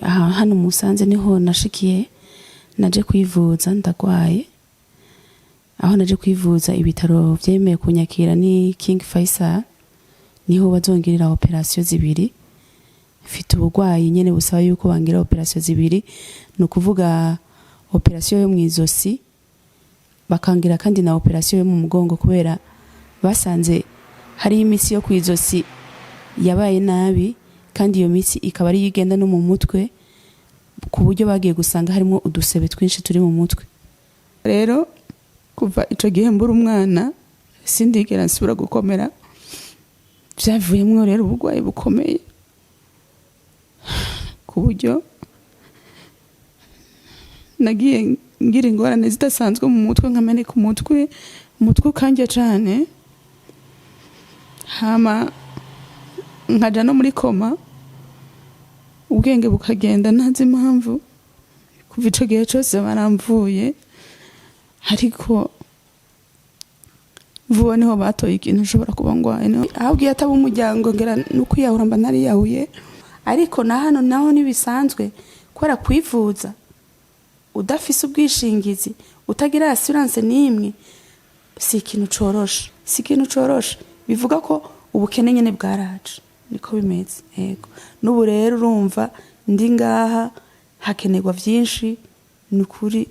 Aha hano musanze niho nashikiye, naje kwivuza ndagwaye. Aho naje kwivuza, ibitaro vyemeye kunyakira ni King Faisal, niho bazongirira opération zibiri. Mfite uburwayi nyene busaba yuko bangira opération zibiri, ni ukuvuga opération yo mw'izosi, bakangira kandi na opération yo mu mugongo, kubera basanze hariho imitsi yo kw'izosi yabaye nabi, kandi iyo mitsi ikaba ariyo igenda no mu mutwe, ku buryo bagiye gusanga harimo udusebe twinshi turi mu mutwe. Rero kuva ico gihe mbura umwana, sindigera nsubira gukomera. Byavuyemwo rero uburwayi bukomeye, ku buryo nagiye ngira ingorane zidasanzwe mu mutwe, nkameneka umutwe, umutwe ukandya cane, hama nkaja no muri coma, ubwenge bukagenda ntazi impamvu. Kuva ico gihe cose baramvuye, ariko vuba niho batoye ikintu nshobora kuba ngwaye. Ahubwo iyo ataba umuryango, ngera no kwiyahura mba nariyahuye. Ariko na hano naho ntibisanzwe, kubera kwivuza udafise ubwishingizi, utagira assurance n'imwe, si ikintu coroshe, si ikintu coroshe. Bivuga ko ubukene nyene bwaraje, niko bimeze. Yego, n'ubu rero urumva ndi ngaha, hakenerwa vyinshi. Ni ukuri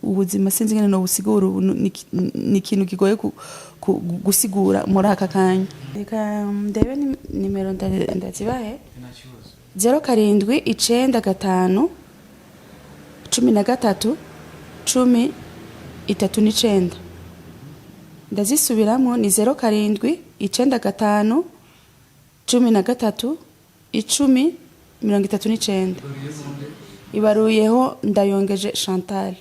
ubuzima sinzi ingene nobusigura ubu, ni ikintu kigoye gusigura muri aka kanya. Reka ndebe nimero ndazibahe: 0795 13 10 39. Ndazisubiramwo, ni 0795 13 10 39. Ibaruyeho Ndayongeje Chantal.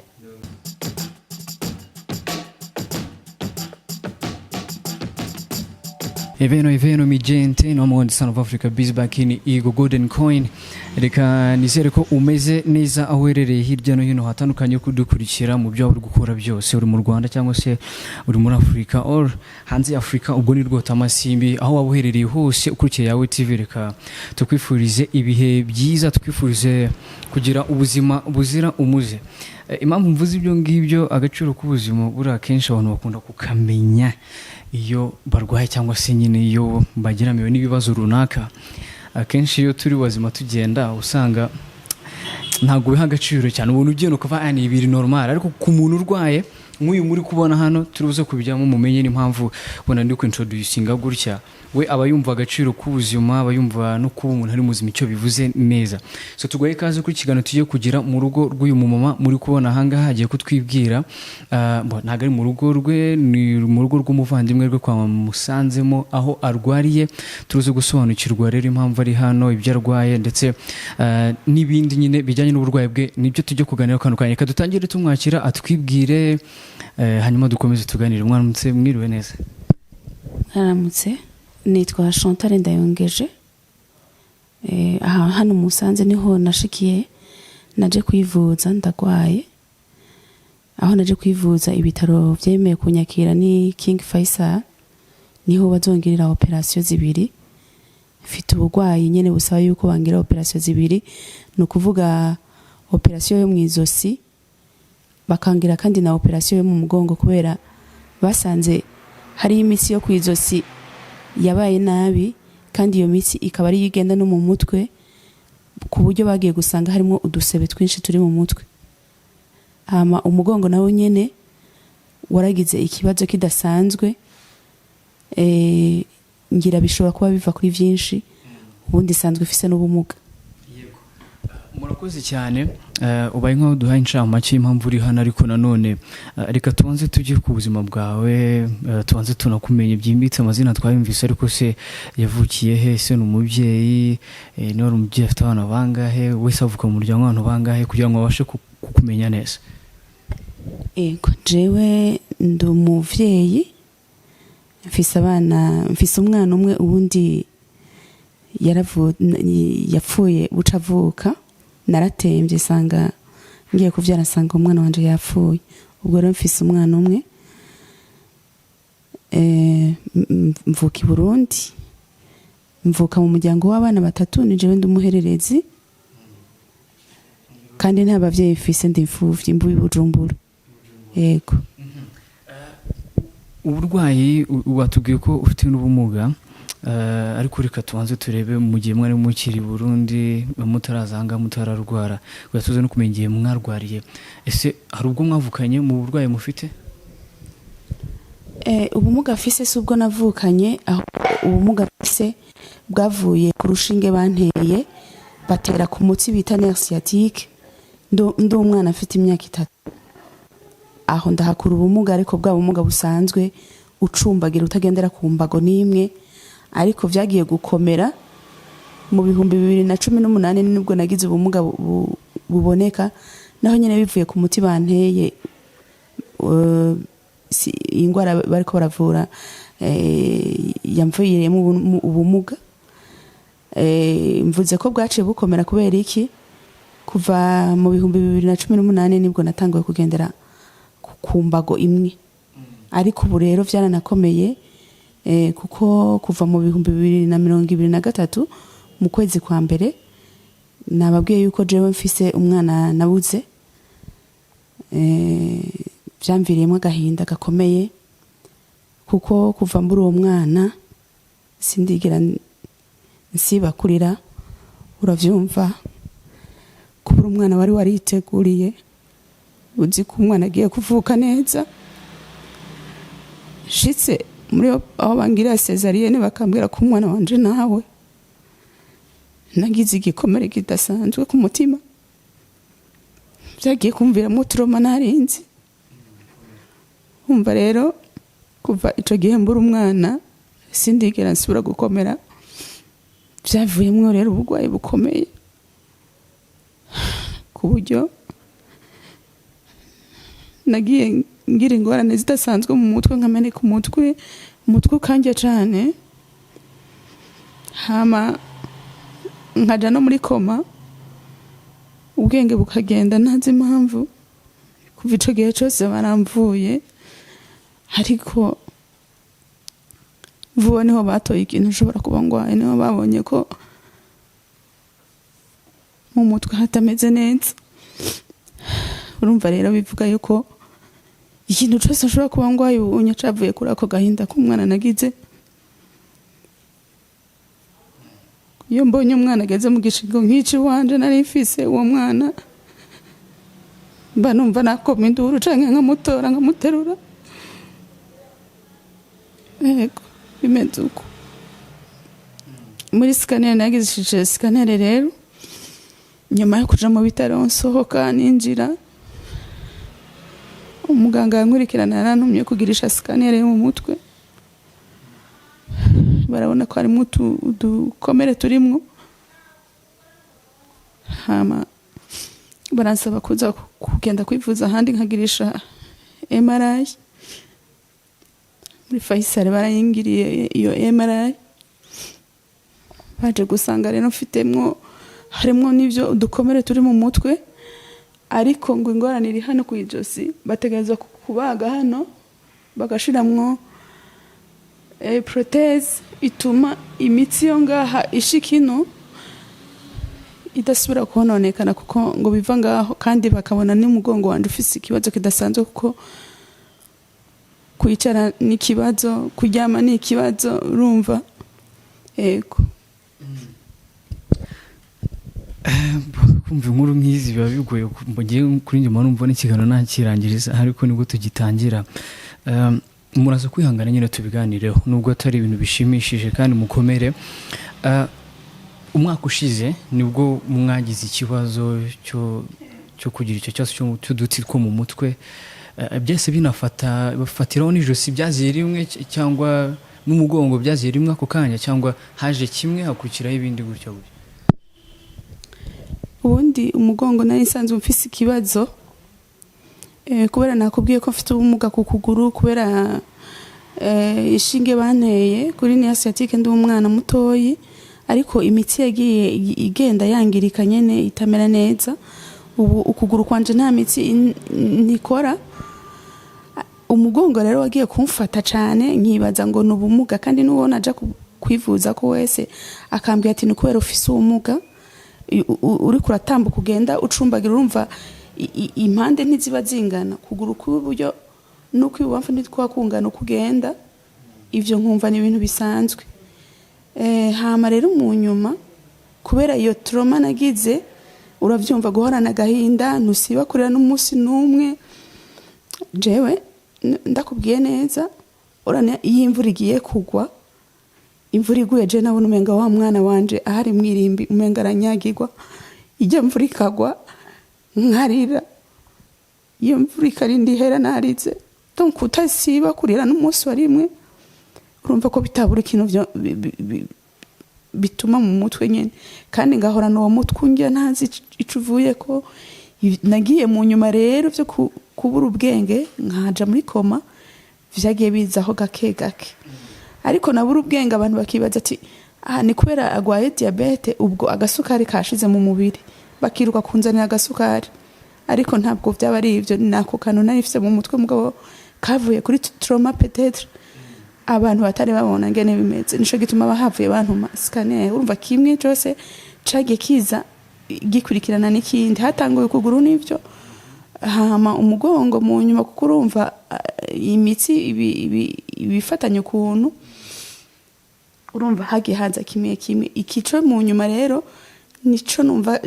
Eveno eveno mi gente no mu Son of Africa biz back in Eagle Golden Coin. Reka nizere ko umeze neza aho uherereye hirya no hino hatandukanye, kudukurikira mu byo waba uri gukora byose, uri mu Rwanda cyangwa se uri muri Afrika or hanze ya Afrika, ubwo ni rwota amasimbi. Aho waba uherereye hose ukurikiye Yawe TV, reka tukwifurize ibihe byiza, tukwifurize kugira ubuzima buzira umuze. Impamvu mvuze ibyo ngibyo, agaciro k'ubuzima buriya akenshi abantu bakunda kukamenya iyo barwaye cyangwa se nyine iyo bagiramiwe n'ibibazo runaka. Akenshi iyo turi bazima tugenda, usanga ntabwo biha agaciro cyane ubuntu ugenda ukava, ah, ni ibiri normal. Ariko ku muntu urwaye nk'uyu muri kubona hano, turi buze kubijyamo mumenye n'impamvu ubona ndi kwintroducinga gutya, we aba yumva agaciro k'ubuzima, aba yumva no kuba umuntu ari muzima icyo bivuze neza. So tuguhaye ikaze kuri kiganiro tugiye kugira mu rugo rw'uyu mumama muri kubona ahangaha, agiye kutwibwira. Bo, ntabwo ari mu rugo rwe, ni mu rugo rw'umuvandimwe rwe kwa musanzemo aho arwariye. Turuze gusobanukirwa rero impamvu ari hano, ibyo arwaye, ndetse n'ibindi nyine bijyanye n'uburwayi bwe, nibyo tujya kuganira kano kanya. Reka dutangire tumwakira atwibwire, hanyuma dukomeze tuganire. Mwaramutse, mwiriwe neza. Mwaramutse, nitwa Chantal Ndayongeje. Aha hano musanze niho nashikiye, naje kwivuza ndagwaye. Aho naje kwivuza, ibitaro vyemeye kunyakira ni King Faisal, niho bazongirira opération zibiri. Mfite uburwayi nyene busaba yuko bangira opération zibiri, ni ukuvuga opération yo mw'izosi, bakangira kandi na opération yo mu mugongo, kubera basanze hariho imitsi yo kw'izosi yabaye nabi, kandi iyo mitsi ikaba ariyo igenda no mu mutwe, ku buryo bagiye gusanga harimo udusebe twinshi turi mu mutwe. Hama umugongo nawo nyene waragize ikibazo kidasanzwe. Ngira bishobora kuba biva kuri vyinshi, ubundi isanzwe ifise n'ubumuga. Murakoze cyane. Ubaye nkaho duhaye incamake impamvu uri hano, ariko nanone reka tubanze tujye ku buzima bwawe, tubanze tunakumenye byimbitse. Amazina twayumvise, ariko se yavukiye he? Ese ni umubyeyi? Niba ari umubyeyi, afite abana bangahe? Wese avuka mu muryango w'abantu bangahe, kugira ngo babashe kukumenya neza? Ego, jewe ndi umuvyeyi, mfise abana, mfise umwana umwe. Ubundi yapfuye buca avuka. Naratembye sanga ngiye kuvyara, nsanga umwana wanje yapfuye. Ubwo rero mfise umwana umwe. Mvuka i Burundi, mvuka mu muryango w'abana batatu, ni jewe ndi umuhererezi. Kandi nta bavyeyi mfise, ndi imfuvyi, mbuye Bujumbura, yego. Uburwayi, watubwiye ko ufite n'ubumuga, ariko reka tubanze turebe mu gihe mwari mukiri i Burundi, mutarazanga, mutararwara, kugira tuze no kumenya igihe mwarwariye. Ese hari ubwo mwavukanye mu burwayi mufite? Ubumuga mfise si ubwo navukanye, aho ubumuga mfise bwavuye ku rushinge banteye, batera ku mutsi bita nerf sciatique, ndi umwana afite imyaka 3. Aho ndahakura ubumuga, ariko bwa bumuga busanzwe, ucumbagira, utagendera ku mbago n'imwe. Ariko vyagiye gukomera mu 2018, nibwo nagize ubumuga buboneka, naho nyene bivuye ku muti banteye. Ingwara bariko baravura yamvuyemo ubumuga. Mvuze ko bwaciye bukomera kubera iki? Kuva mu 2018 nibwo natanguye kugendera ku mbago imwe. Ariko ubu rero vyaranakomeye, kuko kuva mu 2023 mu kwezi kwa mbere, nababwiye yuko jewe mfise umwana nabuze, vyamviriyemo agahinda gakomeye, kuko kuva mbura uwo mwana sindigera nsiba kurira. Uravyumva, kubura umwana wari wariteguriye, uzi ko umwana agiye kuvuka neza, shitse muri aho bangirira césarienne bakambwira ko umwana wanje nawe, nagize igikomere kidasanzwe ku mutima, byagiye kumviramo trauma narinzi. Umva rero, kuva ico gihe mbura umwana sindigera nsubira gukomera. Byavuyemwo rero uburwayi bukomeye, ku buryo nagiye ngira ingorane zidasanzwe mu mutwe, nkameneka umutwe, umutwe ukandya cane, hama nkaja no muri coma, ubwenge bukagenda ntazi impamvu. Kuva ico gihe cose baramvuye, ariko vuba niho batoye ikintu nshobora kuba ngwaye, niho babonye ko mu mutwe hatameze neza. Urumva rero, bivuga yuko ikintu cyose nshobora kuba ngwaye ubu cavuye kuri ako gahinda k'umwana nagize. Iyo mbonye umwana ageze mu gishingo nk'iki wanje nari mfise, uwo mwana mba numva nakoma induru canke nkamutora, nkamuterura. Yego, bimeze uko. Muri scanner, nagizishije scanner rero nyuma yo kuja mu bitaro, nsohoka ninjira, umuganga yankurikirana yarantumye kugirisha scanner yo mu mutwe. Barabona ko harimo udukomere turimwo, hama baransaba kuza kugenda kwivuza ahandi, nkagirisha MRI muri Faisal. Barayingiriye iyo MRI, baje gusanga rero mfitemwo, harimwo n'ivyo udukomere turi mu mutwe, ariko ngo ingorane iri hano ku ijosi, bategerezwa kubaga hano, bagashiramwo prothèse ituma imitsi yo ngaha ishika ino idasubira kononekana, kuko ngo biva ngaho. Kandi bakabona n'umugongo wanje ufise ikibazo kidasanzwe, kuko kwicara ni ikibazo, kuryama ni ikibazo, urumva, yego. Kumva inkuru nk'izi biba bigoye. Ngiye kuri njye numva n'ikiganiro ntakirangiriza, ariko nibwo tugitangira. Muraza kwihangana nyine tubiganireho, nubwo atari ibintu bishimishije, kandi mukomere. Umwaka ushize nibwo mwagize ikibazo cyo kugira icyo kibazo cy'udutsi two mu mutwe. Byahise binafata, bafatiraho n'ijosi, byaziye rimwe cyangwa n'umugongo byaziye rimwe ako kanya, cyangwa haje kimwe hakurikiraho ibindi, gutyo gutyo? Ubundi umugongo nari nsanzwe mfise ikibazo, kubera nakubwiye ko mfite ubumuga ku kuguru kubera ishinge banteye kuri nerf sciatique ndi umwana mutoyi, ariko imitsi yagiye igenda yangirika nyene, itamera neza. Ubu ukuguru kwanje nta mitsi ntikora. Umugongo rero wagiye kumfata cane, nkibaza ngo ni ubumuga, kandi n'uwo naja kwivuza ko wese akambwira ati ni kubera ufise ubumuga. Uriko uratambuka, ugenda ucumbagira, urumva impande ntiziba zingana, ukuguru kw'iburyo n'ukw'ibubamfu ntitwa kungana uko ugenda. Ivyo nkumva ni ibintu bisanzwe. Hama rero mu nyuma, kubera iyo trauma nagize, uravyumva, guhorana agahinda, ntusiba kurira n'umunsi n'umwe. Jewe ndakubwiye neza, urana iyo imvura igiye kugwa, imvura iguye, je nabona umenga wa mwana wanje ahari mwirimbi, umenga aranyagirwa. Ijya mvura ikagwa nkarira, iyo mvura ikarinda ihera narize. Donc utasiba kurira n'umunsi wa rimwe, urumva ko bitabura ikintu bituma mu mutwe nyene. Kandi ngahorana uwo mutwe unjya, ntazi ico uvuye ko. Nagiye mu nyuma rero vyo kubura ubwenge, nkaja muri coma, vyagiye bizaho gake gake. Ariko nabura ubwenge, abantu bakibaza ati: "Aha ni kubera agwaye diabète, ubwo agasukari kashize mu mubiri", bakiruka kunzanira agasukari. Ariko ntabwo byaba ari ivyo, ni ako kantu nari mfise mu mutwe, mugabo kavuye kuri trauma, peut-être abantu batari babona ngene bimeze. Nico gituma bahavuye bantuma scanner. Urumva kimwe cyose cagiye kiza gikurikirana n'ikindi. Hatanguye ukuguru n'ivyo, hama umugongo mu nyuma, kuko urumva imitsi ibifatanye ukuntu, urumva hagiye haza kimwe kimwe. Ikico mu nyuma rero nico numva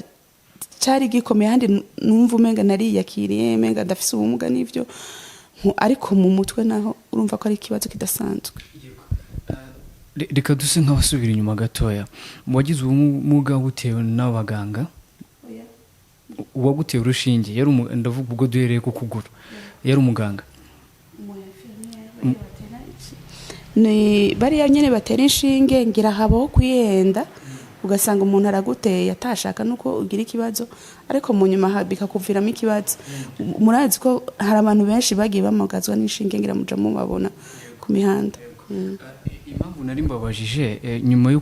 cari gikomeye. Handi numva umenga nariyakiriye, umenga ndafise ubumuga n'ivyo, ariko mu mutwe naho urumva ko ari ikibazo kidasanzwe. Reka duse nk'abasubira inyuma gatoya. Wagize ubumuga butewe n'abaganga? Uwaguteye urushinge yari ndavuga ubwo duhereye ku kuguru, yari umuganga? Ni bariya nyene batera inshinge. Ngira habaho kwihenda, ugasanga umuntu araguteye atashaka nuko ugira ikibazo, ariko mu nyuma bikakuviramo ikibazo. Murazi ko hari abantu benshi bagiye bamugazwa n'inshinge, ngira muja mubabona ku mihanda. Impamvu nari mbabajije, nyuma yo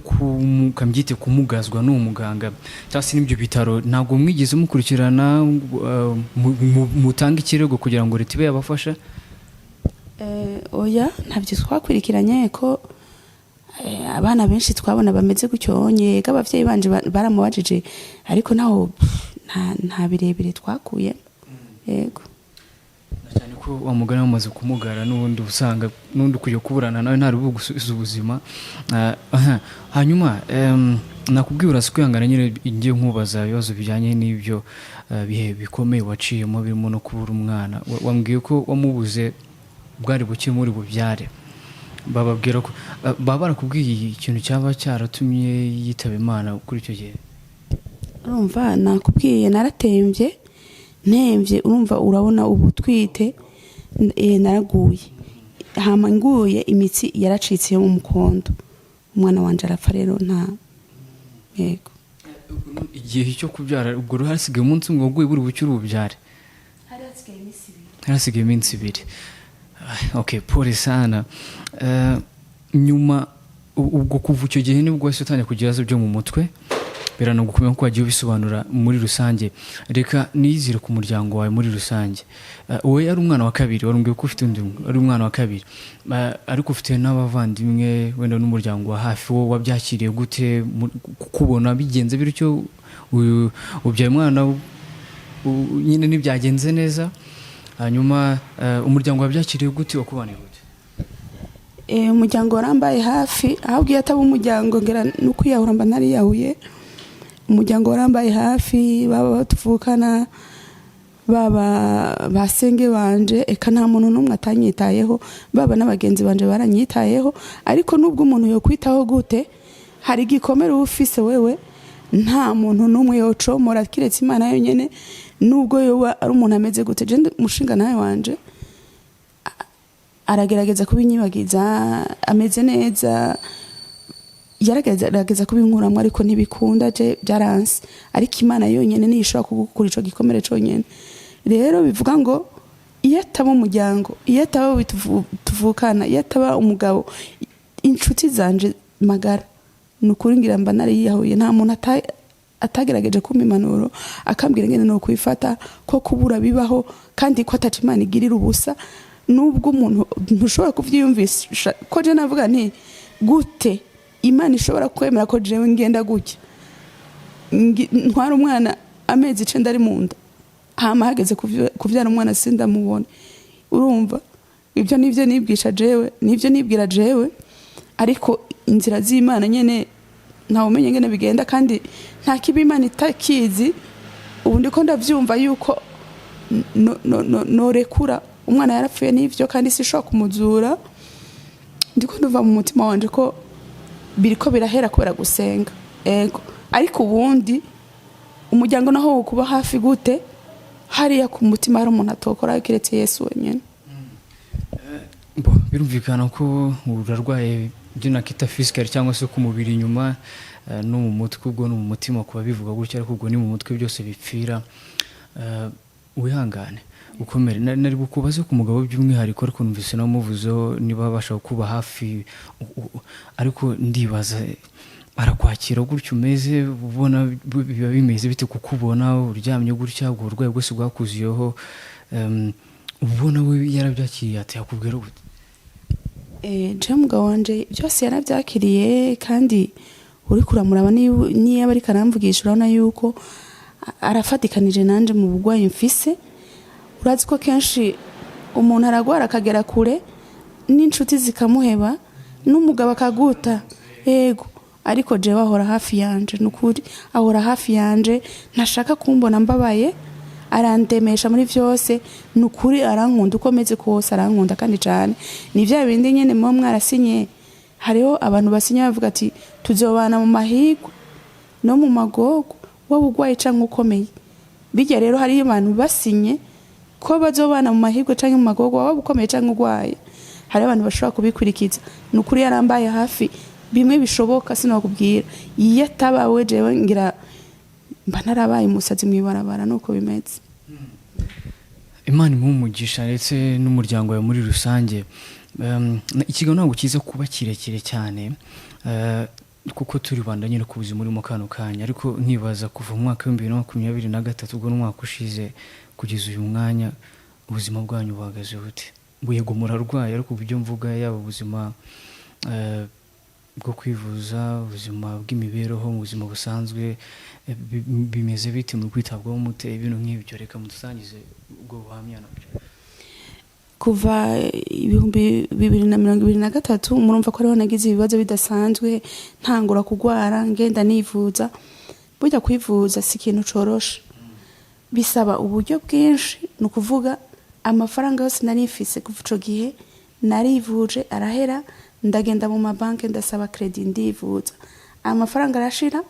kambyite kumugazwa n'uwo muganga cyangwa se n'ibyo bitaro, ntabwo mwigeze mukurikirana mutange ikirego kugira ngo leta ibe yabafasha? Oya, ntabyo twakurikiranye, ko abana benshi twabona bameze gutyo nyega, abavyeyi banje baramubajije, ariko naho pff, nta birebire twakuyemo, yego. Na cyane ko wa mugani wamaze kumugara, n'ubundi usanga n'undi kujya kuburana nawe ntari bugusubiza ubuzima. Aha. Hanyuma nakubwiye uraza kwihangana nyine, ngiye nkubaza ibibazo bijyanye n'ibyo bihe bikomeye waciyemo, birimo no kubura umwana. Wambwiye ko wamubuze bwari buke muri bubyare. Bababwira ko baba barakubwiye ikintu cyaba cyaratumye yitaba Imana kuri icyo gihe? Urumva nakubwiye, naratembye, ntembye, urumva, urabona ubu utwite, naraguye. Hama nguye, imitsi yaracitse yo mu mukondo, umwana wanje arapfa. Rero nta, yego. Igihe cyo kubyara ubwo rero hasigaye umunsi umwe, waguye buri buke uri bubyare? Hari hasigaye iminsi 2. Hasigaye iminsi 2. Okay, pole sana. Nyuma ubwo kuva icyo gihe nibwo wahise utangiye kugira ibibazo byo mu mutwe, biranagukomeye kuko wagiye ubisobanura muri rusange. Reka niyizire ku muryango wawe muri rusange. Wowe yari umwana wa kabiri, warumbwiye ko ufite undi ari umwana wa kabiri. Ariko ufite n'abavandimwe wenda n'umuryango wa hafi, wo wabyakiriye gute kukubona bigenze bityo, ubyaye umwana nyine ntibyagenze neza? Hanyuma umuryango wabyakiriye gute, wakubaniye gute? Umuryango warambaye hafi. Ahubwo iyo ataba umuryango, ngira no kwiyahura mba nariyahuye. Umuryango warambaye hafi, baba batuvukana, baba basenge banje, eka nta muntu n'umwe atanyitayeho, baba n'abagenzi banje baranyitayeho. Ariko nubwo umuntu yokwitaho gute, hari igikomere uba ufise wewe, nta muntu n'umwe yocomora kiretse Imana yonyene, nubwo yoba ari umuntu ameze gute. Je mushinga nawe wanje aragerageza kubinyibagiza, ameze neza, yaragerageza kubinkuramo, ariko ntibikunda, je byaranse. Ariko Imana yonyene niyo ishobora kugukura ico gikomere conyene. Rero bivuga ngo iyo ataba umuryango, iyo ataba abo tuvukana, iyo ataba umugabo, inshuti zanje magara, ni ukuri ngira mba nariyiyahuye. Nta muntu atagerageje kumpa impanuro, akambwira ngene no kwifata, ko kubura bibaho, kandi ko ataca Imana igirira ubusa, nubwo umuntu ntushobora kuvyiyumvisha. Ko je navuga nti: "Gute Imana ishobora kwemera ko jewe ngenda gutya?" Ntwara umwana amezi 9 ari mu nda, hama hageze kuvyara umwana sindamubona. Urumva, ibyo nivyo nibwisha jewe, nivyo nibwira jewe, ariko inzira z'Imana nyene ntawe umenya ingene bigenda, kandi nta kibi Imana itakizi. Ubu ndiko ndavyumva yuko norekura umwana yarapfuye n'ivyo, kandi sishobora kumuzura. Ndiko ndumva mu mutima wanje ko biriko birahera kubera gusenga, ego. Ariko ubundi umuryango naho wo kuba hafi gute, hariya ku mutima hari umuntu atokora keretse Yesu wenyine. Bo, birumvikana ko urarwaye ibyo nakita physical cyangwa se ku mubiri inyuma, no mu mutwe, ubwo no mu mutima kuba bivuga gutya, ariko ubwo ni mu mutwe byose bipfira. Wihangane, ukomere. Nari bukubaze ku mugabo by'umwihariko, ariko numvise namuvuzeho niba babasha kuba hafi, ariko ndibaza arakwakira gutyo umeze, ubona biba bimeze bite kukubona uryamye gutya, ubwo burwayi bwose bwakuziyeho, ubona we yarabyakiriye ati yakubwira gute? Jewe umugabo wanje byose yarabyakiriye, kandi uriko uramuraba niyo aba ariko aramvugisha, urabona yuko arafatikanije nanje mu burwayi mfise. Urazi ko kenshi umuntu aragwara akagera kure, n'inshuti zikamuheba, n'umugabo akaguta, yego. Ariko jewe ahora hafi yanje, nukuri ahora hafi yanje, ntashaka kumbona mbabaye, arandemesha muri vyose. Nukuri arankunda uko meze kose, arankunda kandi cane. Ni vya bindi nyene muba mwarasinye. Hariho abantu basinya bavuga ati: "Tuzobana mu mahigwe no mu magorwa, waba urwaye canke ukomeye." Bijya rero hariyo abantu basinye ko bazobana mu mahirwe canke mu magorwa, waba ukomeye canke urwaye. Hariho abantu bashobora kubikurikiza. Ni ukuri yarambaye hafi bimwe bishoboka, sinakubwira. Iyo atabawe jewe ngira mba narabaye umusazi mw'ibarabara, nuko bimeze. Imana imuhe umugisha ndetse n'umuryango wawe muri rusange. Ikiganiro ntabwo kiza kuba kirekire cyane, kuko turibanda nyine ku buzima urimo kano kanya, ariko nkibaza kuva mu mwaka wa 2023, ubwo n'umwaka ushize, kugeza uyu mwanya ubuzima bwanyu buhagaze bute? Yego murarwaye, ariko ibyo mvuga yaba ubuzima bwo kwivuza, ubuzima bw'imibereho mu buzima busanzwe, bimeze bite mu kwitabwaho mute, ibintu nk'ibyo? Reka mudusangize ubwo buhamya nabyo. Kuva 2023, murumva ko ariho nagize ibibazo bidasanzwe, ntangura kugwara, ngenda nivuza. Burya kwivuza si ikintu coroshe, bisaba uburyo bwinshi. Ni ukuvuga amafaranga yose nari mfise kuva ico gihe narivuje arahera. Ndagenda mu mabanki, ndasaba crédit, ndivuza, amafaranga arashira.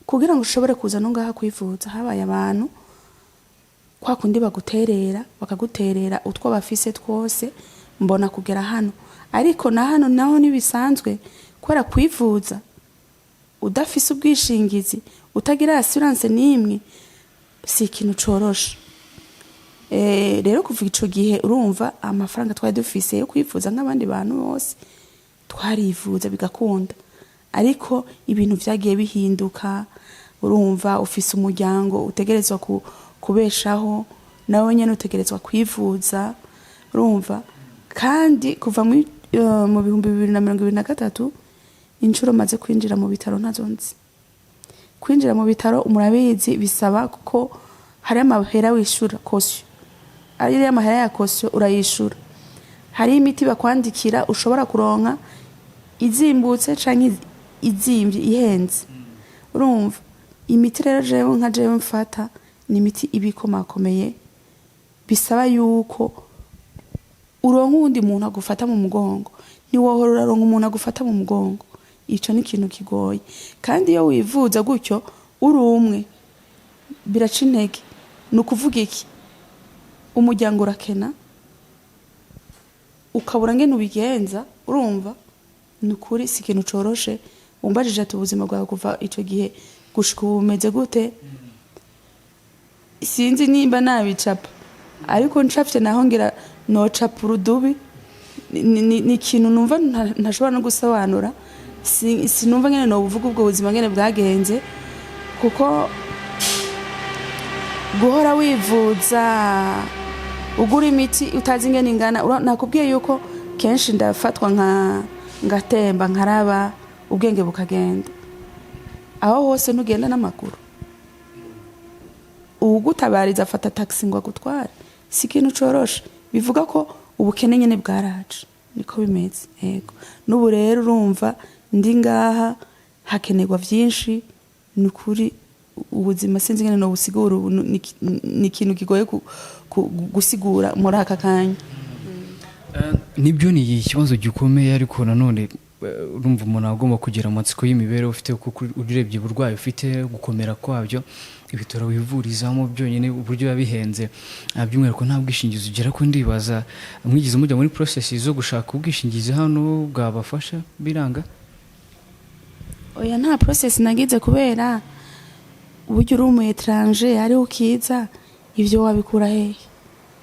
Kugira ngo ushobore kuza no ngaha kwivuza, habaye abantu kwa kundi baguterera, bakaguterera utwo bafise twose, mbona kugera hano. Ariko na hano naho ntibisanzwe, kubera kwivuza udafise ubwishingizi, utagira assurance n'imwe, si ikintu coroshe. Rero kuva ico gihe, urumva amafaranga twari dufise yo kwivuza nk'abandi bantu bose, twarivuza bigakunda. Ariko ibintu vyagiye bihinduka. Urumva ufise umuryango utegerezwa kubeshaho, nawe nyene utegerezwa kwivuza. Urumva kandi kuva mu 2023, inshuro maze kwinjira mu bitaro ntazo nzi. Kwinjira mu bitaro, murabizi, bisaba kuko hari amahera wishura caution, ariya mahera ya caution urayishura. Hari imiti bakwandikira ushobora kuronka izimbutse canke izimvye, ihenze. Urumva imiti rero jewe nka jewe mfata ni imiti iba ikomakomeye, bisaba yuko uronka uwundi muntu agufata mu mugongo. Ntiwohora uraronka umuntu agufata mu mugongo, ico ni ikintu kigoye. Kandi iyo wivuza gutyo uri umwe biraca intege. Ni ukuvuga iki? Umuryango urakena, ukabura ngene ubigenza. Urumva ni ukuri si ikintu coroshe. Umbajije ati: "Ubuzima bwawe kuva ico gihe gushika ubu bumeze gute?" Sinzi nimba nabicapa, ariko ncafye naho ngira nocapa urudubi. Ni ikintu numva ntashobora no gusobanura. Sinumva ngene nobuvuga ubwo buzima ngene bwagenze, kuko guhora wivuza, ugura imiti utazi ingene ingana. Nakubwiye yuko kenshi ndafatwa nka ngatemba, nkaraba, ubwenge bukagenda. Aho hose ntugenda n'amaguru. Uwugutabariza afata taxi ngo agutware. Si ikintu coroshe. Bivuga ko ubukene nyene bwaraje, niko bimeze. Yego, n'ubu rero urumva ndi ngaha, hakenerwa vyinshi. Ni ukuri ubuzima sinzi ingene nobusigura ubu, ni ikintu kigoye gusigura muri aka kanya. Nibyo, ni ikibazo gikomeye, ariko nanone urumva umuntu agomba kugira amatsiko y'imibereho ufite, kuko urebye uburwayi ufite, gukomera kwabyo, ibitaro wivurizamo byonyine uburyo biba bihenze. By'umwihariko nta bwishingizi ugira. Ko ndibaza, mwigeze mujya muri process zo gushaka ubwishingizi hano bwabafasha, biranga? Oya, nta process nagize, kubera uburyo uri umu étranger ariho ukiza, ivyo wabikura hehe?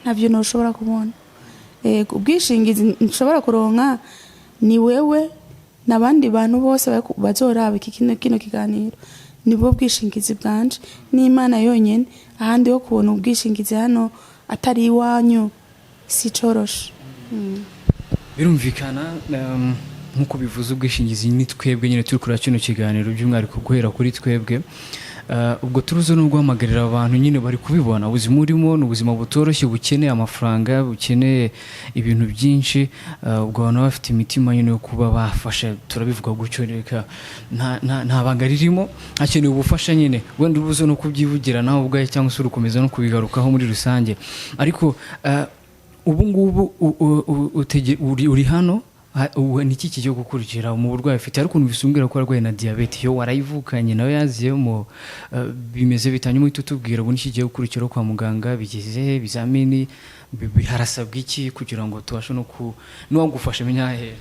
Ntavyo ntushobora kubona. Ego, ubwishingizi nshobora kuronka ni wewe n'abandi bantu bose bazoraba iki kino kiganiro, nibwo bwishingizi bwanje n'Imana yonyene. Ahandi ho kubona ubwishingizi hano atari iwanyu si coroshe. Birumvikana, nk'uko bivuze, ubwishingizi ni twebwe nyine turi kureba kino kiganiro, by'umwihariko guhera kuri twebwe. Ubwo turuzo no guhamagarira abantu nyine bari kubibona, ubuzima urimo ni ubuzima butoroshye, bukeneye amafaranga, bukeneye ibintu byinshi. Ubwo abantu baba bafite imitima nyine yo kuba bafasha, turabivuga gutyo, reka nta banga ririmo, hakenewe ubufasha nyine. Wenda ubuze no kubyivugira nawe ubwawe, cyangwa se urukomeza no kubigarukaho muri rusange. Ariko ubu ngubu uri hano, ubu ni iki kigiye gukurikira mu burwayi ufite? Ariko ukuntu bisumbwira ko arwaye na diyabete, yo warayivukanye, nawe yaziyemo, bimeze bitanyuma, uhita utubwira ubu ni iki kigiye gukurikiraho kwa muganga, bigeze he, ibizamini harasabwa iki kugira ngo tubashe no ku n'uwagufasha amenya ahere?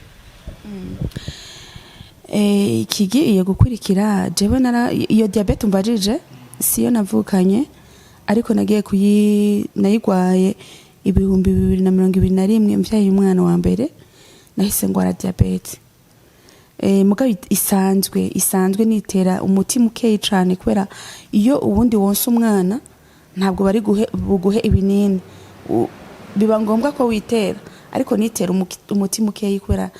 Ikigiye gukurikira, jewe nara iyo diabète umbajije siyo navukanye, ariko nagiye kuyi nayigwaye 2021, mvyaye umwana wa mbere nahise ngwara diabète. Mugabo isanzwe nitera umuti mukeyi cane, kubera iyo ubundi wonsa umwana ntabwo bari buguhe ibinini. Biba ngombwa ko witera, ariko nitera umuti mukeyi kubera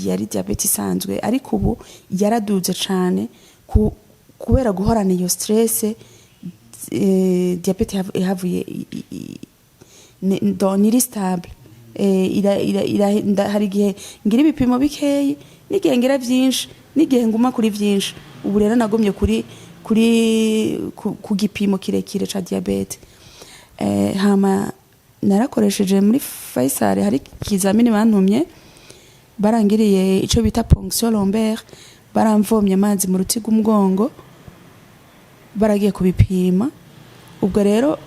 yari diabète isanzwe. Ariko ubu yaraduze cane kubera guhorana iyo stress. Diabète yahavuye niri stable. Hari igihe ngira ibipimo bikeyi, n'igihe ngira vyinshi, n'igihe nguma kuri vyinshi. Ubu rero nagumye kuri ku gipimo kirekire ca diabète. Hama narakoresheje muri Faisal, hari ikizamini bantumye, barangiriye ico bita ponction lombaire, baramvomye amazi mu ruti rw'umugongo, baragiye kubipima. Ubwo rero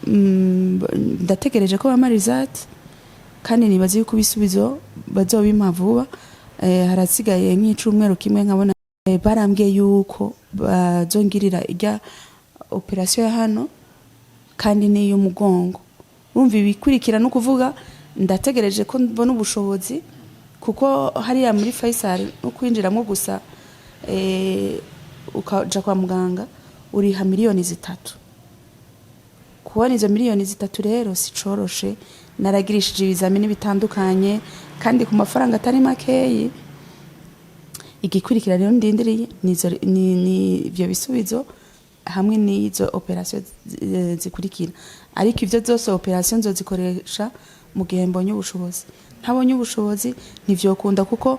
ndategereje ko bampa result, kandi nibaza yuko ibisubizo bazobimpa vuba. Harasigaye nk'icumweru kimwe nkabona. Barambwiye yuko bazongirira irya opération ya hano kandi n'iy'umugongo. Urumva ibikurikira no kuvuga ndategereje ko mbona ubushobozi, kuko hariya muri Faisal no kwinjiramo gusa, ukaja kwa muganga, uriha miliyoni 3. Kubona izo miliyoni 3 rero si coroshe. Naragirishije ibizamini bitandukanye kandi ku mafaranga atari makeyi. Igikurikira rero ndindiriye ni ivyo bisubizo hamwe n'izo opération zikurikira. Ariko ivyo zose opération nzozikoresha mu gihe mbonye ubushobozi. Ntabonye ubushobozi ntivyokunda, kuko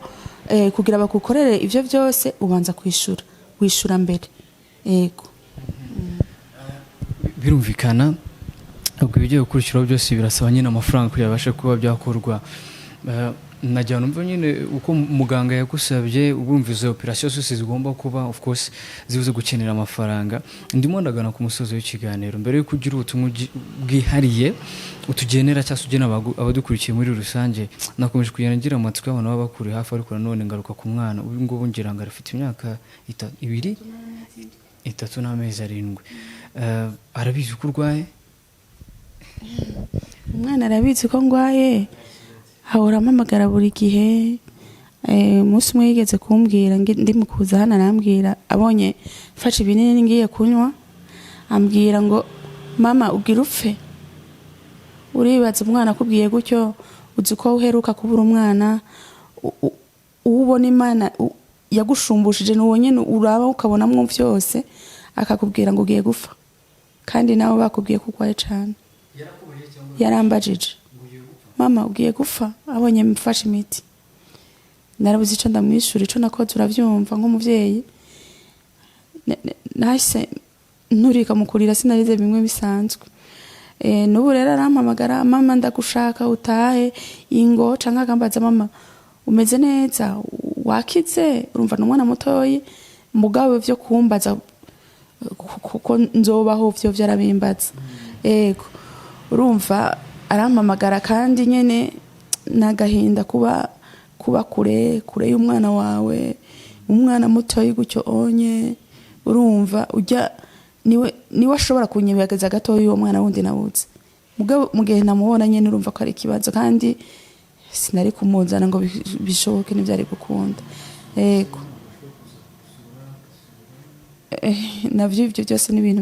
kugira bagukorere ivyo vyose ubanza kwishura, wishura mbere. Yego. Birumvikana, ubwo ibigiye gukurikiraho byose birasaba nyine amafaranga kugira babashe kuba byakorwa. Nagira numva nyine uko muganga yagusabye, urumva izo operation zose zigomba kuba, of course zibuze gukenera amafaranga. Ndimo ndagana ku musozo w'ikiganiro. Mbere yuko ugira ubutumwa bwihariye utugenera cyangwa se ugena abadukurikiye muri rusange, nakomeje kugenda ngira amatsiko y'abantu baba bakuri hafi, ariko nanone ngaruka ku mwana. Ubu ngubu ngira ngo afite imyaka 2, 3 n'amezi 7. Arabizi ko urwaye? Umwana arabizi ko ngwaye, ahora ampamagara buri gihe. Umunsi umwe yigeze kumbwira ndi mu kuza hano, arambwira abonye mfashe ibinini ngiye kunywa, ambwira ngo: "Mama, ugira upfe?" Uribaza umwana akubwiye gutyo, uzi ko uheruka kubura umwana, uwo ubona Imana. Yagusumbushije ni uwo nyene uraba ukabonamwo vyose, akakubwira ngo ugiye gupfa, kandi nawe bakubwiye ko urwaye cane. Yarambajije: "Mama, ugiye gupfa?" Abonye mfashe imiti, narabuze ico ndamwishura. Ico nakoze, uravyumva nk'umuvyeyi, nahise nturika mu kurira, sinarize bimwe bisanzwe. N'ubu rero arampamagara: "Mama, ndagushaka utahe, ingo", canke akambaza: "Mama, umeze neza, wakize?" Urumva ni umwana mutoyi, mugabo vyo kumbaza kuko nzobaho vyo vyarabimbaza. Ego, urumva arampamagara, kandi nyene n'agahinda kuba kure kure y'umwana wawe, umwana mutoyi gutyo onye. Urumva ujya niwe ashobora kunyibagaza gatoya, uwo mwana wundi nabuze. Mugabo mu gihe namubona nyene, urumva ko ari ikibazo, kandi sinari kumuzana ngo bishoboke, ntivyari gukunda. Ego. Navyo ivyo byose ni ibintu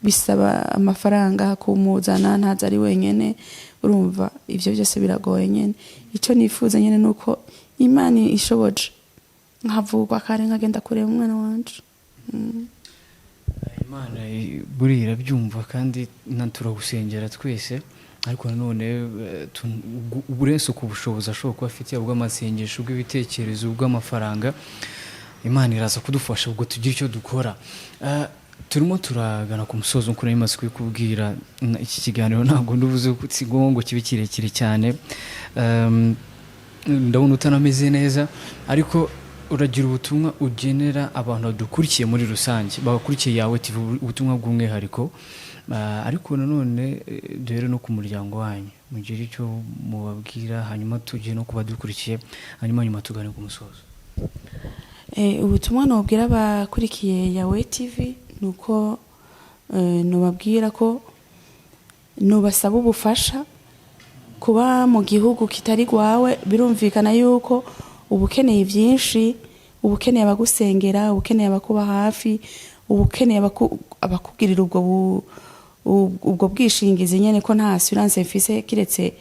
bisaba amafaranga kumuzana, ntaza ari wenyene. Urumva ivyo byose biragoye nyene. Ico nifuza nyene nuko Imana ishoboje nkavugwa kare, nkagenda kureba umwana wanje. Imana buriya irabyumva, kandi na turagusengera twese. Ariko nanone uburense ku bushobozi ashobora kuba afite, ubw'amasengesho, ubw'ibitekerezo, ubw'amafaranga, Imana iraza kudufasha ubwo tugire icyo dukora. Turimo turagana ku musozo nk'uko nari maze kubikubwira. Iki kiganiro ntabwo ndubuze ko si ngombwa ngo kibe kirekire cyane. Ndabona utanameze neza, ariko uragira ubutumwa ugenera abantu badukurikiye muri rusange, bakurikiye Yawe TV, ubutumwa bw'umwihariko. Ariko nanone duhere no ku muryango wanyu, mugire icyo mubabwira, hanyuma tujye no ku badukurikiye, hanyuma nyuma tugane ku musozo. Ubutumwa nobwira abakurikiye Yawe TV ni uko nobabwira ko nobasaba ubufasha. Kuba mu gihugu kitari gwawe, birumvikana yuko uba ukeneye byinshi: uba ukeneye abagusengera, uba ukeneye abakuba hafi, uba ukeneye abakugirira ubwo bwishingizi nyene, ko nta assurance mfise kiretse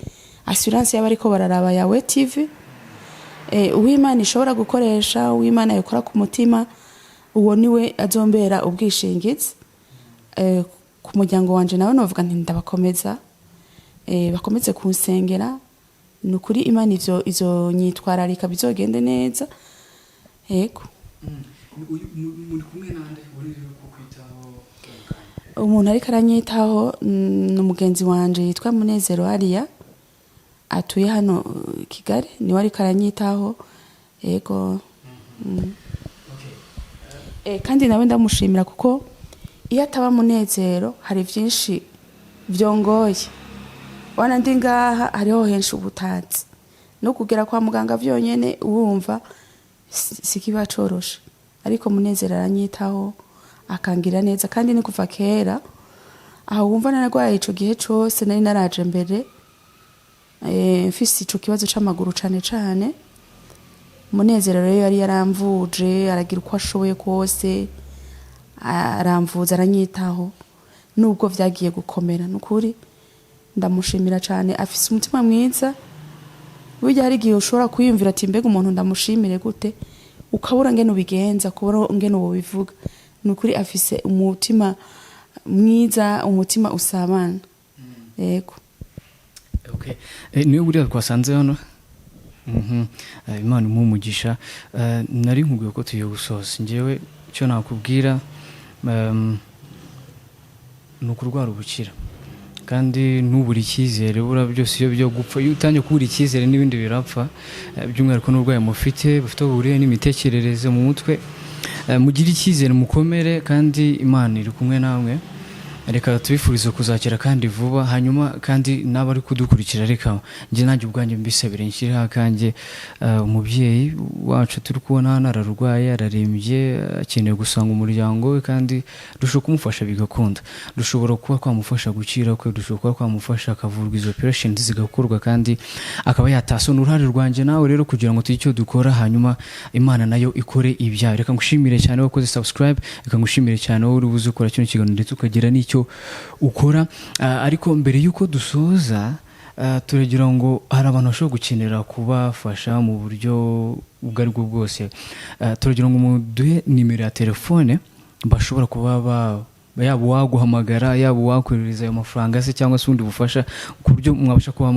assurance y'abariko bararaba Yawe TV. Uwimana ishobora gukoresha, Uwimana yokora ku mutima, uwo niwe azombera ubwishingizi. Ku muryango wanje nawe novuga nti ndabakomeza, bakomeze kunsengera. Ni ukuri Imana ivyo izo nyitwararika, bizogende neza. Yego. Muri kumwe nande uri kukwitaho? Umuntu ariko aranyitaho ni umugenzi wanje yitwa Munezero Ariya, atuye hano Kigali, niwe ariko aranyitaho. Yego. Kandi nawe ndamushimira, kuko iyo ataba Munezero hari byinshi vyongoye. Wana ndi ngaha, hariho henshi ubutazi, no kugera kwa muganga vyonyene wumva sikiba coroshe, ariko Munezero aranyitaho, akangira neza. Kandi ni kuva kera aho wumva nararwaye, ico gihe cose nari naraje mbere, mfise ico kibazo c'amaguru cane cane. Munezero rero yari yaramvuje, aragira uko ashoboye kose, aramvuza, aranyitaho nubwo vyagiye gukomera. Nukuri ndamushimira cane, afise umutima mwiza. Burya hari igihe ushobora kwiyumvira ati: "Mbega umuntu ndamushimire gute?" Ukabura ngene ubigenza, kubura ngene ubivuga. Ni ukuri afise umutima mwiza, umutima usabana. Yego. Okay. Niwe buriya twasanze hano. Imana imuhe umugisha. Nari nkubwiye ko tugiye gusoza. Njyewe icyo nakubwira ni ukurwara ubukira, kandi ntubure icyizere. Buriya byose iyo byo gupfa, iyo utangiye kubura icyizere n'ibindi birapfa. By'umwihariko n'uburwayi mufite bufite aho buhuriye n'imitekerereze mu mutwe. Mugire icyizere, mukomere, kandi Imana iri kumwe namwe. Reka tubifurize kuzakira kandi vuba. Hanyuma kandi n'abari kudukurikira, reka njye nanjye ubwanjye mbisabire, nshyireho akanjye. Umubyeyi wacu turi kubona hano ararwaye, ararembye, akeneye gusanga umuryango we, kandi dushobora kumufasha bigakunda. Dushobora kuba twamufasha gukira kwe, dushobora kuba twamufasha akavurwa, izo operations zigakorwa, kandi akaba yatasa. Ni uruhare rwanjye nawe rero kugira ngo tugire icyo dukora, hanyuma Imana nayo ikore ibyayo. Reka ngushimire cyane wakoze subscribe, reka ngushimire cyane wowe uri buze ukora kino kiganiro ndetse ukagira n'icyo ukora. Ariko mbere y'uko dusoza, turagira ngo hari abantu bashobora gukenera kubafasha mu buryo ubwo ari bwo bwose. Turagira ngo muduhe nimero ya telefone bashobora kuba yaba uwaguhamagara, yaba uwakoherereza ayo mafaranga se, cyangwa se ubundi bufasha, ku buryo mwabasha kuba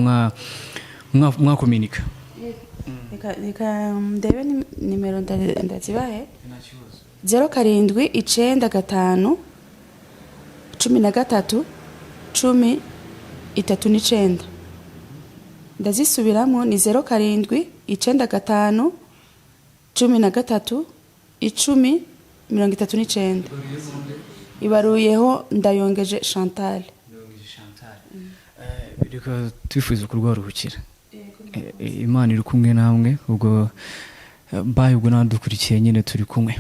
mwakominika. Reka ndebe nimero ndazibahe: 0795 13 10 39. Ndazisubiramo, ni 0795 13 10 39. Ibaruyeho Ndayongeje Chantal. Reka twifuza kurwaruhukira. Imana iri kumwe namwe. Ubwo mbaye, ubwo nadukurikiye nyine turi kumwe.